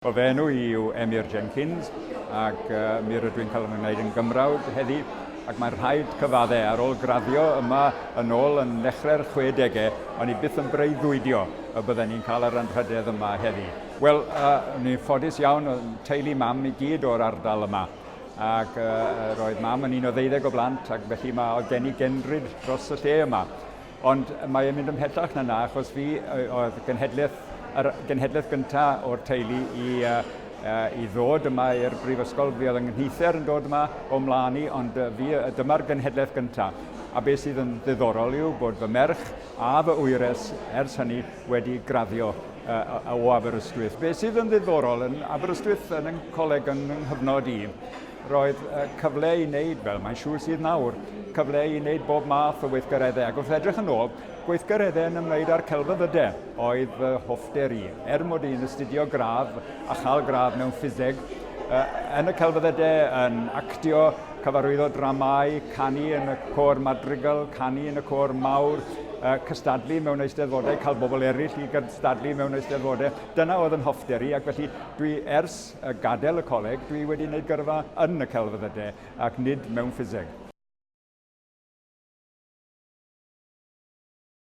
Wel, fy enw i yw Emyr Jenkins ac uh, mi rydw i'n cael fy ngwneud yn Gymrawd heddi ac mae'n rhaid cyfadde ar ôl graddio yma yn ôl yn nechrau'r 60au, o'n i byth yn breuddwydio y bydden ni'n cael yr anrhydedd yma heddi. Wel, uh, ni'n ffodus iawn, teulu mam i gyd o'r ardal yma ac uh, roedd mam yn un o ddeuddeg o blant ac felly mae oedd gen i gendryd dros y lle yma. Ond mae e'n mynd ymhellach na 'na, achos fi oedd genhedlaeth, yr genhedlaeth gyntaf o'r teulu i, uh, i ddod yma i'r brifysgol. Fi oedd yng nghyther yn dod yma o mlaen i, ond fi, dyma'r genhedlaeth gyntaf. A beth sydd yn ddiddorol yw bod fy merch a fy wyres ers hynny wedi graddio uh, o Aberystwyth. Beth sydd yn ddiddorol yn Aberystwyth yn y coleg yn nghyfnod i, roedd cyfle i wneud, fel mae'n siŵr sydd nawr, cyfle i wneud bob math o weithgareddau. Ac wrth edrych yn ôl, gweithgareddau yn ymwneud â'r celfyddydau oedd fy hoffter i. Er mod i'n astudio gradd a chael gradd mewn ffiseg, yn y celfyddydau, yn actio, cyfarwyddo dramâu, canu yn y côr madrigal, canu yn y côr mawr, cystadlu mewn eisteddfodau, cael bobl eraill i gystadlu mewn eisteddfodau. Dyna oedd yn hoffter i, ac felly dwi ers gadael y coleg, dwi wedi gwneud gyrfa yn y celfyddydau ac nid mewn ffiseg.